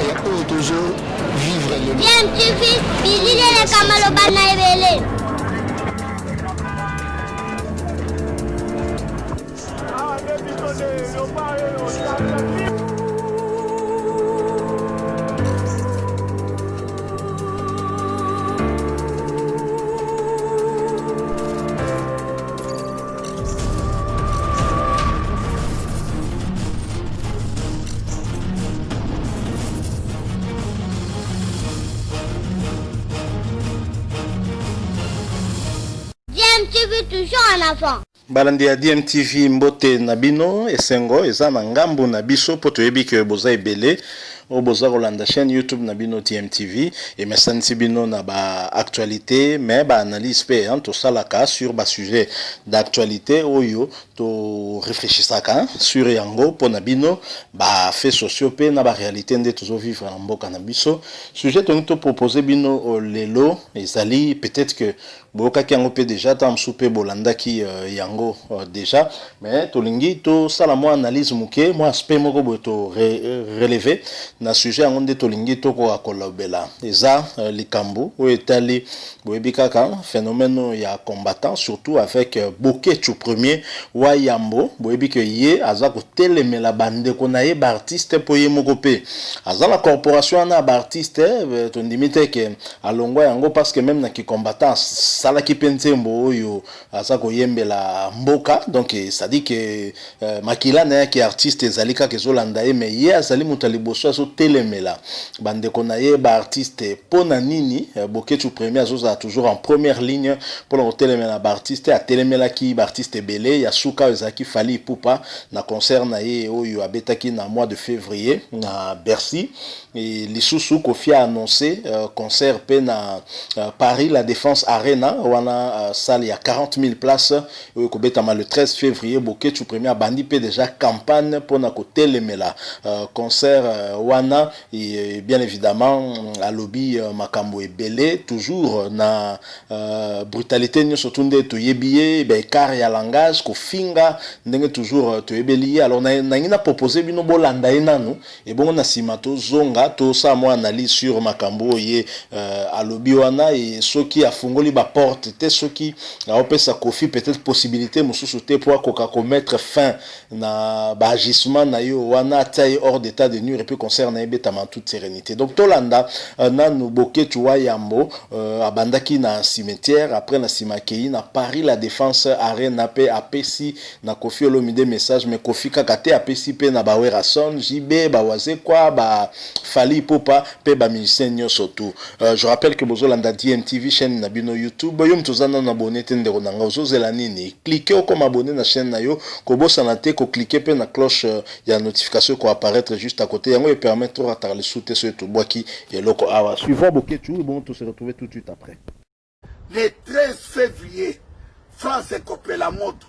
ya oyo tozo vivre lelo. DMTV, bilili eleka maloba na ebele. DMTV toujours en avant. Balandi ya DMTV mbote na bino, esengo eza na ngambu na biso po toyebi ke boza ebele oyo boza kolanda chaîne YouTube na bino DMTV emesanisi bino na ba actualité mais ba analyse pe hein, tosalaka sur ba sujet d'actualité oyo to réfléchissaka sur yango po na bino ba faits sociaux pe na ba réalité nde tozo vivre na mboka na biso. Sujet tolingi to proposer bino lelo ezali peut-être que Boyokaki yango pe dejà, tango mosusu pe bolandaki yango dejà, mais tolingi tosala mwa analyse moke, mwa aspect moko boye to relever na sujet yango nde tolingi tokoka kolobela. Eza likambo oyo etali, boyebi kaka phenomène oyo ya combattant, surtout avec Boketshu premier wa yambo, boyebi que ye aza kotelemela ba ndeko na ye ba artistes po ye moko pe aza na corporation wana ya ba artistes, tondimi te que Alongwa yango parce que meme na ki combattant asalaki pe nzembo oyo aza koyembela mboka donc c'est à dire que makila na ye ya ki artiste ezali kaka ezolanda ye mais ye azali moto ya liboso azotelemela ba ndeko na ye ba artiste pona nini Boketshu premier azozala toujours en première ligne pona kotelemela ba artiste atelemelaki ba artiste ebele ya suka oyo ezalaki Fally Ipupa na concert na ye oyo abetaki na mois de fevrier na Bercy. Et lisusu Koffi a annonce concert pe na Paris la Defense Arena wana salle ya 40.000 places oyo ekobetama le 13 février. Boketshu premier abandi pe déjà campagne pona kotelemela concert wana et bien évidemment alobi makambo ebele toujours na brutalité nyoso tu nde toyebi ye ba écart ya langage kofinga ndenge toujours toyebeli ye. Alors nangi na proposer bino bolanda ye nanu Ebongo na sima to zonga to sala mwa analyse sur makambo oyo ye alobi wana et soki afungoli ba porte te soki aopesa Koffi peut-etre possibilite mosusu te po akoka ko mettre fin na ba agissement na ye wana atia ye hors d'etat de nuire et puis concert na ye ebetama en toute serenite. Donc tolanda nanu Boketshu wa Yambo abandaki na cimetière après na sima akeyi na Paris la Defense Arena pe apesi Na Koffi Olomide message mais Koffi kaka te apesi pe na ba Werrason, JB, ba Wazekwa, ba Fally Ipupa pe ba musiciens nioso tout. Je rappelle que bozo landa DMTV chaine na bino YouTube. Yo mutu oza nanu abonne te ndeko na nga ozo zela nini? Cliquer okoma abonne na chaine na yo, kobosana te ko cliquer pe na cloche ya notification eko apparaitre juste à cote yango e permettre orataka lisusu te soki tobwaki eloko awa. Suivons Boketshu ebongo to se retrouver tout de suite après. Le 13 fevrier France ekopela moto.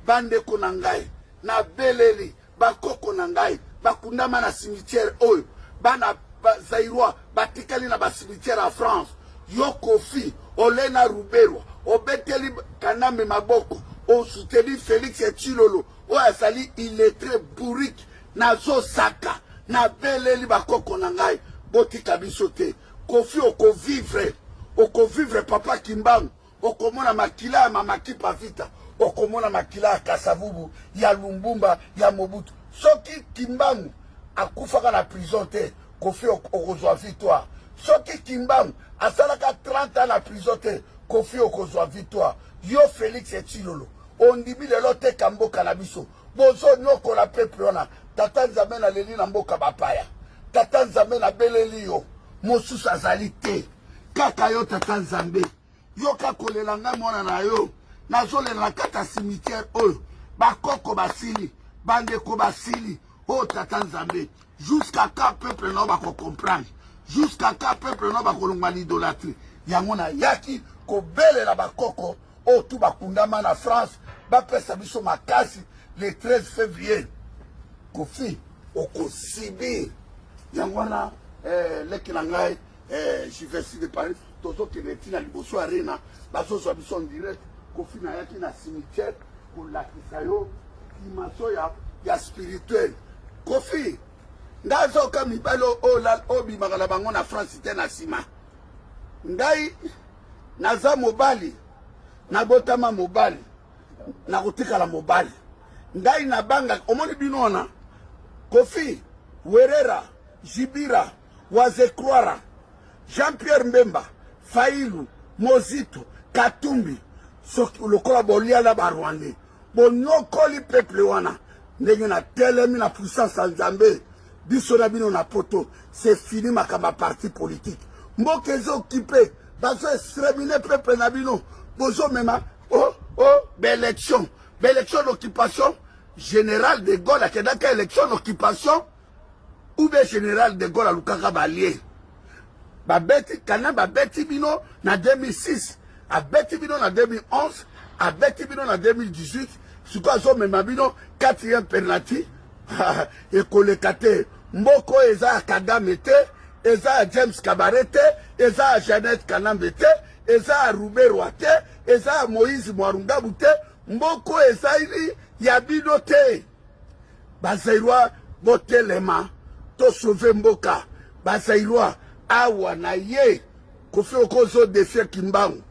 Bandeko na ngai, nabeleli bakoko na ngai bakundama na cimetière oyo bana ba Zairois batikali na ba cimetière ya France. Yo Koffi olena Ruberwa obeteli Kanambe maboko osuteli Felix Tshilolo oyo azali illettré bourrique. Nazosaka nabeleli bakoko na ngai botika biso te. Koffi oko vivre oko vivre papa kimbangu okomona makila ya mama kipa vita okomona makila ya kasavubu ya lumbumba ya mobutu soki kimbangu akufaka na prison te Koffi okozwa victoire soki kimbangu asalaka 30 ans na prison te Koffi okozwa victoire yo Felix Tshilolo ondimi lelo teka mboka na biso bozo nyokola peuple wana tata nzambe naleli na mboka bapaya tata nzambe nabeleli yo mosusu azali te kaka yo tata nzambe yoka kolela ngai mwana na yo nazolela na kati ya cimetière oyo bakoko basili bandeko basili oyo oh, tata nzambe jusqu'à quand peuple na yo bakocomprendre jusqu'à quand peuple na yo bakolongwa l'idolâtrie yango nayaki kobelela bakoko oyo tu bakundama na France bapesa biso makasi le 13 février Koffi okosibir yango wana eh, leki na ngai eh, Juvesi de Paris tozokende ntina liboso arena bazozwa biso en direct Koffi nayaki na cimetière kolakisa yo dimension ya, ya spirituel Koffi. Ngai azoka mibali oyo obimaka na bango na France te na nsima. Ngai naza mobali, nabotama mobali, nakotikala mobali. Ngai nabanga, omoni bino wana Kofi, Werera, Jibira, Wazekroara, Jean-Pierre Mbemba, Fayulu, Mozito, Katumbi, soki lokola bolia na ba Rwandais, bonyokoli peuple wana ndenge na telemi na puissance ya Nzambe, biso na bino na poto, c'est fini makambo ya parti politique. Mboka ezo occuper, bazo exterminer peuple na bino, bozomema oh oh ba-élection, ba-élection d'occupation. Général de Gaulle akendaka élection d'occupation ou bien Général de Gaulle alukaka balie babeti kana babeti bino na 2006, abeti bino na 2011, abeti bino na 2018, sikoyo azomema bino 4e penalty. Ekoleka te. Mboka oyo eza ya Kagame te, eza ya James Kabare te, eza ya Jeannette Kanambe te, eza ya Ruberwa te, eza ya Moïse Mwarungabu te. Mboka oyo ezali ya bino te. Bazaïrois, botelema, tosauve mboka. Bazaïrois, awa na ye Kofi okozo défier Kimbangu,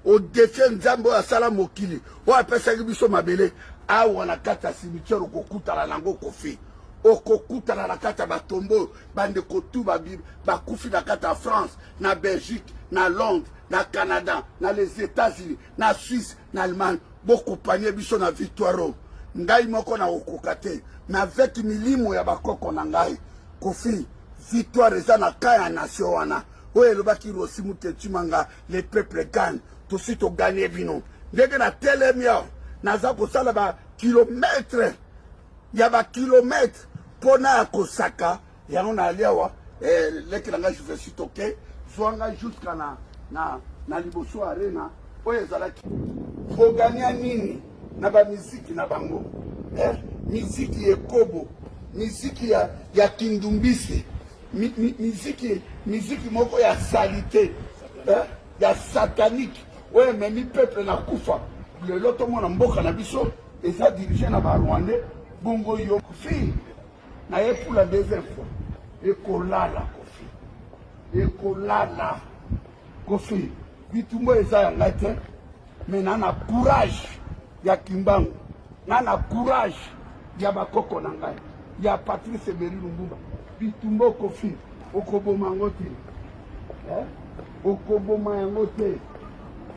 odéfier Nzambe oyo asala mokili, oyo apesaki biso mabele. Awa na kati ya cimetière okokutana nango Kofi, okokutana na kati ya batombo oyo bandeko tu bakufi na kati ya France, na Belgique, na Londres, na Canada, na les États-Unis, na Suisse, na Allemagne. Bokopanye biso na victoire oyo. Ngai moko na kokoka te, mais avec milimo ya bakoko na ngai, Kofi, victoire eza na ka ya nation wana oyo elobaki Rossy Mukendi le peuple gagne. Tosi toganye bino ndenge na telemi awa, naza kosala ba kilomètre ya ba kilomètre mpona ya kosaka yango na ali awa. Leki na ngai je toke zwa ngai jusqu'à na liboso arena oyo ezalaki. Boganya nini na bamiziki na bango, eh? Miziki ekobo, miziki ya kindumbisi, miziki moko ya saleté, eh? Ya satanique oyo ememi peuple na kufa. Lelo tomona mboka na biso eza dirigé na Barwandais. Bongo yo Kofi, na ye pour la deuxième fois, ekolala Kofi, ekolala Kofi. Bitumba eza ya ngai te, mais na courage ya Kimbangu, na courage ya bakoko na ngai, ya Patrice Emery Lumumba. Bitumba Kofi, okoboma yango te, eh? Okoboma yango te.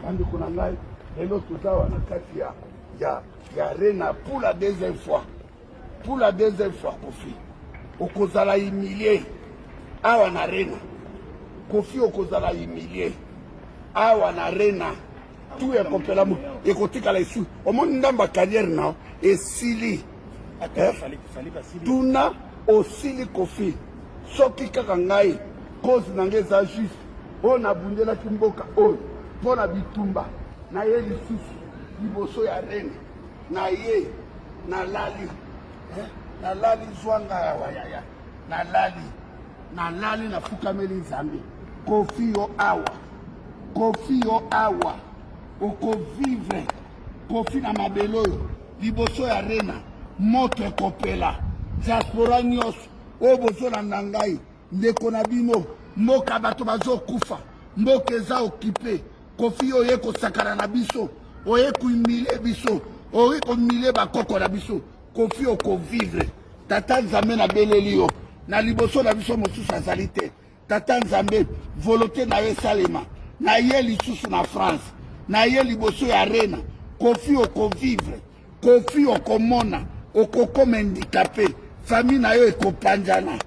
Bandeko na ngai, lelo toza wana kati ya arena pour la deuxième fois, pour la deuxième fois. Kofi, okozala humilié awa na arena. Kofi, okozala humilié awa na arena. Tu ekopela, ekotikala esu. Omoni ndambo ya carrière na esili, eh? Tuna osili Kofi. Soki kaka ngai, cause na ngai eza juste oyo nabundelaki mboka oyo mpo na bitumba na ye lisusu liboso ya rene na ye. Nalali, eh? Nalali, zwanga awa yaya. Nalali, nalali, nafukameli Nzambe. Kofi, yo awa, Kofi, yo awa okovivre. Kofi, na mabele oyo liboso ya rena, moto ekopela. Diaspora nyonso oyo bozolanda ngai, ndeko na bino, mboka bato bazokufa, mboka eza occupé. Kofi, oye kosakana na biso, oye kohumilier biso, oye kohumilier bakoko na biso. Kofi, okovivre. Tata Nzambe, nabeleli yo na liboso na biso, mosusu azali te. Tata Nzambe, volonté na yo esalema. Na ye lisusu na France, na ye liboso ya arena. Kofi, okovivre. Kofi, okomona, okokoma handicapé, famille na yo ekopanzana.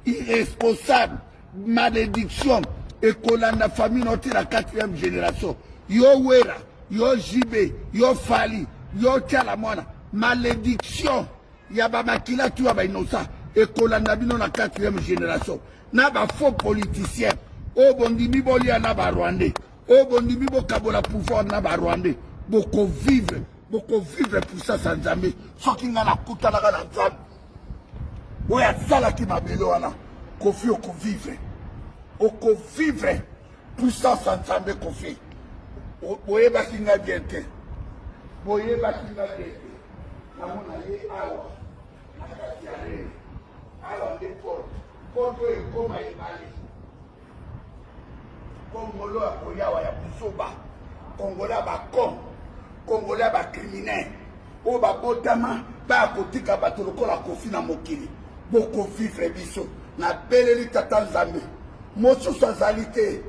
Irresponsable, malédiction ekolanda famille na yo ti na quatrième génération. Yo Wera, yo JB, yo Fally, yo Tiala Mwana, malédiction ya bamakila tu ya bainnocent ekolanda bino na quatrième génération. Na bafaux politicien oyo bondimi bolia na Barwandais, oyo bondimi bokabola pouvoir na Barwandais, bokovivre, bokovivre puissance ya Nzambe. Soki ngai nakutanaka na Nzambe oyo asalaki mabele wana, Kofi, okovivre, okovivre puissance ya Nzambe. Kofi, boyebaki ngai bien te, boyebaki ngai bien te. Namona ye awa na kati ya rene awa nde porte. Poto ekoma ebale. Kongolo ya koyawa ya buzoba. Kongolo ya ba con. Kongolo ya ba criminel. Oyo babotama baya kotika bato lokola Kofi na mokili. Bokovivre biso. Nabeleli tata Nzambe. Mosusu azali te.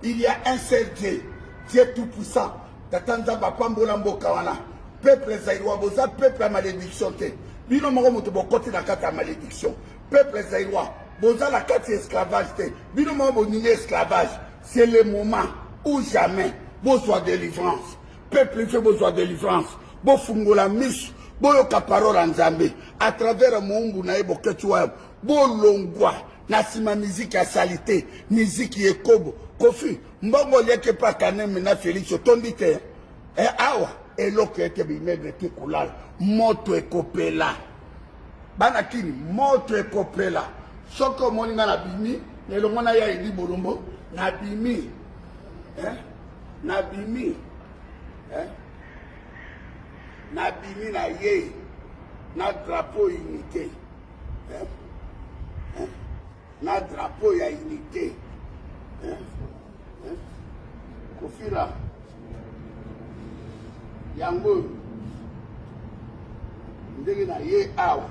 Il y a un seul Dieu. Dieu tout puissant. Tata Nzambe apambola mboka wana. Peuple zaïrois boza peuple ya malédiction te. Bino moko moto bokoti na kati ya malédiction. Peuple zaïrois boza na kati ya esclavage te. Bino moko boningi esclavage. C'est le moment ou jamais bozwa délivrance. Peuple il faut bozwa délivrance. Bofungola miso, boyoka parole ya Nzambe à travers moumbu na ye Boketshu Wayambo. Bolongwa na nsima miziki ya salite, miziki ya ekobo. Kofi mbongo oliaki epa Kaneme na Felix otondi te eh, awa eloko ete bimègre te kolala moto ekopela bana kini moto ekopela soki omoni nga nabimi na elongo na ya Edi Bolombo nabimi eh? Nabimi eh? Nabimi na ye na drapeau unité eh? Eh? Na drapeau ya unité eh? Eh? Kofira yango oyo ndenge na ye awa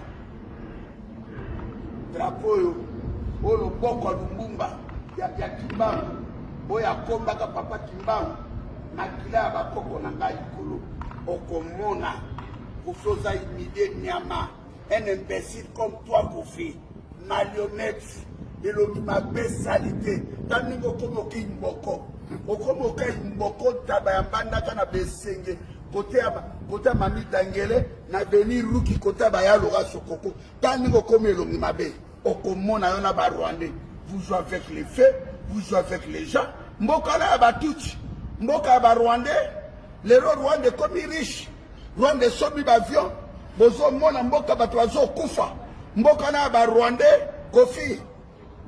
drapeau oyo oyo loboko ya Lumbumba ya Kimbangu oyo akombaka papa Kimbangu makila ya bakoko na ngai likolo okomona Kofi oza humilie nyama un imbécile comme toi Kofi marionnette elongi mabe salite ta ndenge okomi okei mboko okomi okei mboko ntaba ya mbandaka na besenge kote ya mami dangele na veni ruki kote ya bayaloka sokoko ta ndenge okomi elongi mabe okomona yo na barwandais. Vous jouez avec les faits, vous jouez avec les gens. Mboka na ya batutsi, mboka ya barwandais. Lelo Rwanda ekomi riche, Rwanda esombi baavion, bozomona mboka bato bazokufa. Mboka na ya barwandais. Kofi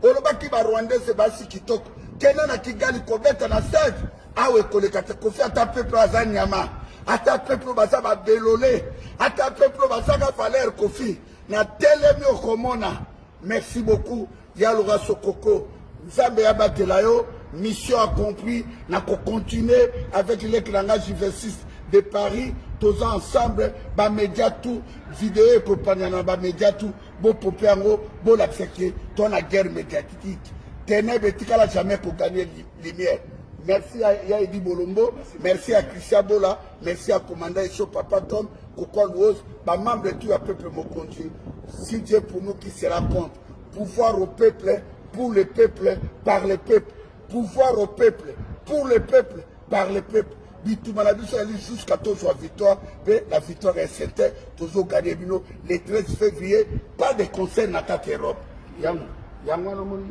olobaki barwandais basi kitoko, kende na Kigali kobeta na stade awa ekoleka te. Kofi ata peuple aza nyama, ata peuple baza babelole, ata peuple bazaka valeur. Kofi na telemi okomona. Merci beaucoup Yaloka Sokoko, Nzambe abatela yo. Mission accomplie. Na ko continuer avec leki na nga J26 de Paris. Toza ensemble ba média tout vidéo ekopanya na ba média tout bopope yango bolakisa ke to na guerre médiatique. Ténèbres etikala jamais kogagner lumière. Merci à ya Edi Bolombo, merci à Christian Bola, merci à commandant Eso Papa Tom, Kokol Rose, ba membre tout ya peuple mokonzi. Si Dieu pour nous, qui sera contre? Pouvoir au peuple, pour le peuple, par le peuple. Pouvoir au peuple, pour le peuple, par le peuple. Bituma na biso ezali jusqu'à tozwa victoire, mpe la victoire est certaine. Tozoganye bino le 13 février, pas de concert na kati Europe. Yango yango wana omoni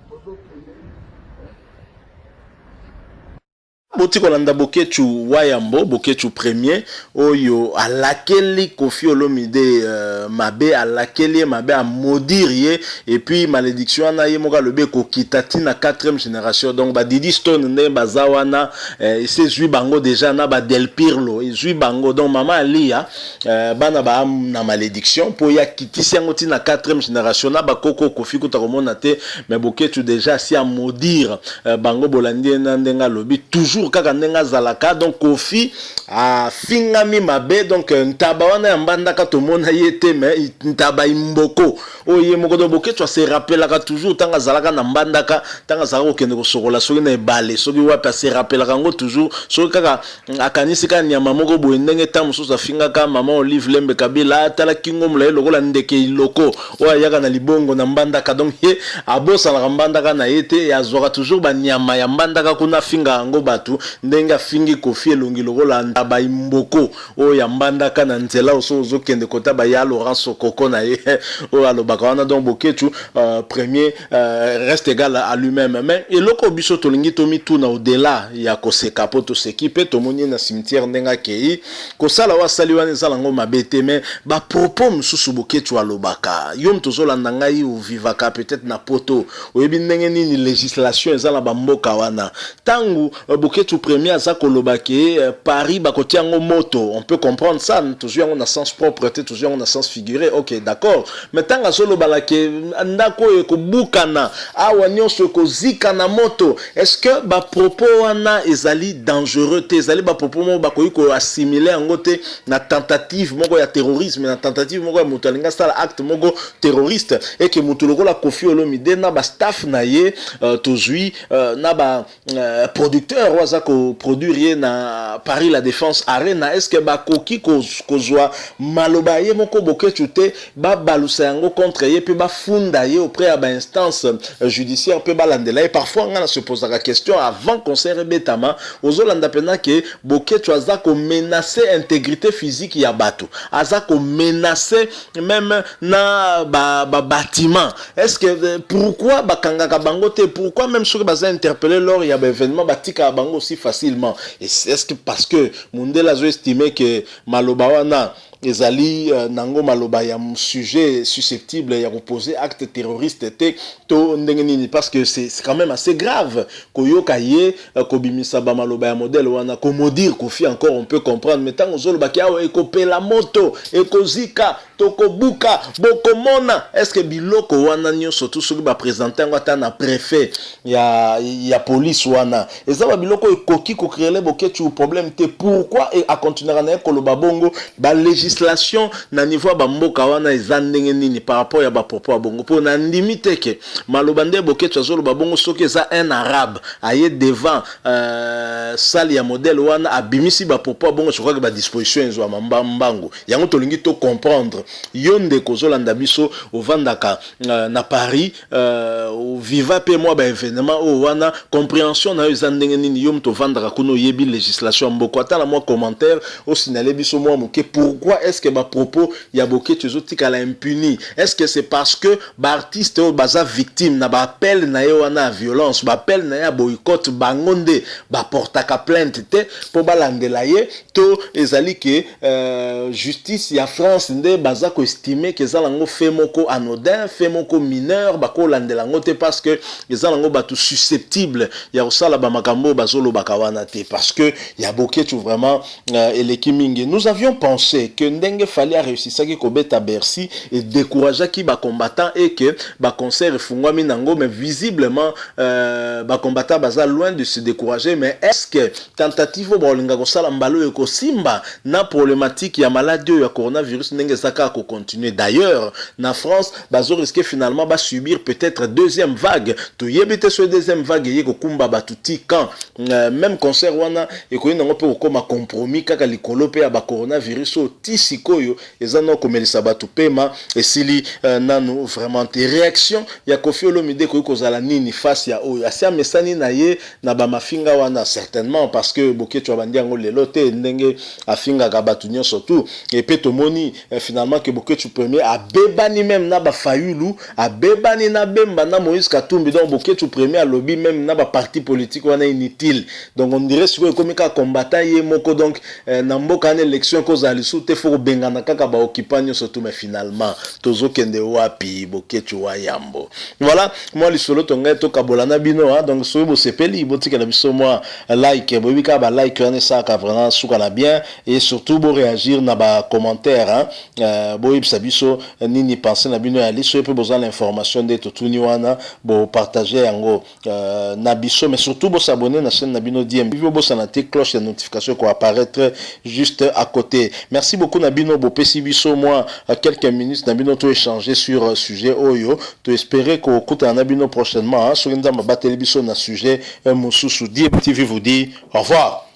tozokende. Boti kolanda Boketshu Wayambo, Boketshu premier oyo alakeli Koffi Olomide mabe, alakeli ye mabe, amaudire ye et puis malédiction wana ye moko alobi ekokita ti na 4e génération. Donc ba Didi Stone ndenge baza wana esi ezwi bango déjà na ba Del Pirlo ezwi bango. Donc mama Alia bana ba na malédiction mpo ye akitisi yango ti na 4e génération na bakoko Koffi kuta komona te. Mais Boketshu déjà asi amaudire bango. Bolandi ye na ndenge alobi toujours kaka ndenge azalaka. Donc Koffi afingami mabe. Donc ntaba wana ya mbandaka tomona ye te, mais ntaba imboko oyo ye moko. Donc Boketshu ase rappelaka toujours ntango azalaka na mbandaka, ntango azalaka kokende kosokola soki na ebale soki wapi, ase rappelaka yango toujours. Soki kaka akanisi kaka nyama moko boye, ndenge ntango mosusu afingaka mama Olive Lembe Kabila, atala kingo molai lokola ndeke iloko oyo ayaka na libongo na mbandaka. Donc ye abosanaka mbandaka na ye te, azwaka toujours banyama ya mbandaka kuna afingaka yango bato, ndenge afingi Kofi elongi lokola ntaba imboko oyo ya mbandaka na nzela oso ozokende kota baya Laurent Sokoko na ye oyo alobaka wana. Donc Boketshu premier reste égal à lui-même. Mais eloko biso tolingi tomituna, au-delà ya koseka mpo toseki mpe tomoni ye na cimetière ndenge akei kosala oyo asali wana, eza nango mabe te, mais bapropos mosusu Boketshu alobaka, yo moto ozolanda ngai ovivaka peut-être na poto, oyebi ndenge nini législation eza na bamboka wana. Ntango Boketshu Boketshu Premier aza koloba ke Paris bakotia yango moto, on peut comprendre ça, tozwi yango na sens propre te, tozwi yango na sens figuré, ok, d'accord. Mais ntango azolobala ke ndako oyo ekobukana awa, nyonso ekozika na moto, est ce que bapropos wana ezali dangereux te? Ezali bapropos moko bakoki koassimiler yango te na tentative moko ya terrorisme, na tentative moko ya moto alingi asala acte moko terroriste, eke moto lokola Koffi Olomide na bastaff na ye, tozwi na baproducteur oyo aza koproduire ye na Paris La Défense Arena, est ce que bakoki kozwa maloba ye moko Boketshu te, babalusa yango contre ye mpe bafunda ye auprès ya bainstance judiciaire mpe balandela ye? Parfois nga na se posaka question: avant concert ebetama, ozolanda mpenza ke Boketshu aza komenace intégrité physique ya bato, aza komenace même na babâtiment ba est ce que pourquoi bakangaka bango te? Pourquoi même soki baza interpellé lors ya baévénement, batikaka bango aussi facilement? Est ce que parce que mundele azoestime ke maloba wana ezali nango maloba ya sujet susceptible ya koposer acte terroriste te, to ndenge nini? Parce que c'est quand même assez grave koyoka ye kobimisa bamaloba ya modèle wana. Komaudire Koffi encore, on peut comprendre, mais ntango ozolobaki awa ekopela moto, ekozika, tokobuka, bokomona, est ce que biloko wana nyonso tu, soki baprésente yango ata na préfet ya police wana, eza babiloko oyo ekoki kocréer Boketshu problème te? Pourquoi akontinuaka na ye koloba bongo? Balégislation na niveau ya bamboka wana eza ndenge nini par rapport ya bapropos ya bongo? Mpo na ndimi te ke maloba nde Boketshu azoloba bongo, soki eza un Arabe aye devant salle ya modèle wana, abimisi bapropos ya bongo, je crois ke badisposition ezwama mbangu. Yango tolingi tocomprendre. Yo ndeko ozolanda biso, ovandaka na Paris, oviva mpe mwa baévénement oyo wana, compréhension na yo eza ndenge nini? Yo moto ovandaka kuna, oyebi législation ya mboka, ata na mwa commentaire osignale biso mwa moke: pourquoi est ce que bapropos ya Boketshu ezotikala impuni? Est ce que c'est parce que baartiste oyo baza victime na baappel na ye wana ya violence, baappel na ye ya boycott, bango nde baportaka plainte te mpo balandela ye, to ezali ke justice ya France nde baza koestime ke eza nango fait moko anodin, fait moko mineur, bakolandela yango te parce que eza nango bato susceptible ya kosala bamakambo oyo bazolobaka wana te? Parce que ya Boketshu vraiment eleki mingi. Nous avions pensé que ndenge Fally aréussisaki kobeta Bercy, edécourageaki bacombattant et que baconcert efungwami nango, mais visiblement bacombattant baza loin de se décourager. Mais est ce que tentative oyo bakolinga kosala mbala oyo ekosimba na problématique ya maladie oyo ya coronavirus ndenge eza kaka kocontinue? D'ailleurs, na France bazorisque finalement basubir peut-être deuxième vague. Toyebi te soki deuxième vague eye kokumba bato ti quand. Même concert wana ekoyi nango mpe kokóma compromis kaka likolo mpe ya bacoronavirus oyo ti sikoyo eza na komelisa bato pema esili nanu vraiment te. Réaction ya Koffi Olomide ekoki kozala nini face ya oyo asi amesani na ye na bamafinga wana? Certainement, parce que Boketshu abandi yango lelo te, ndenge afingaka bato nyonso tu. Epe tomoni finalement ke Boketshu Premier abebani même na bafayulu, abebani na Bemba, na Moïse Katumbi. Donc Boketshu Premier alobi même na baparti politique wana inutile. Donc on dirait sikoyo ekomi kaka combattant ye moko. Donc na mboka wana élection ekozala lisusu te, fo kobengana kaka baoccupant nyonso tu. Mais finalement tozokende wapi, Boketshu wa yambo? Voilà mwa lisolo tongai tokabola na bino, hein. Donc soki bosepeli, botikela biso mwa like. Boyebi kaka balike wana esalaka vraiment suka na bien. Et surtout boréagir na bacommentaire, hein. Boyebisa biso nini pensée na bino ya liso mpe boza na information nde totuni wana, bopartage yango na biso. Mais surtout bosabonner na chaîne na bino DM, bobosana te cloche ya notification ekoapparaître juste à côté. Merci beaucoup na bino bopesi biso mwa quelques minutes na bino to échanger sur sujet oyo. Toespérer kokutana na bino prochainement, soki Nzambe abateli biso, na sujet mosusu. DMTV vous dit au revoir.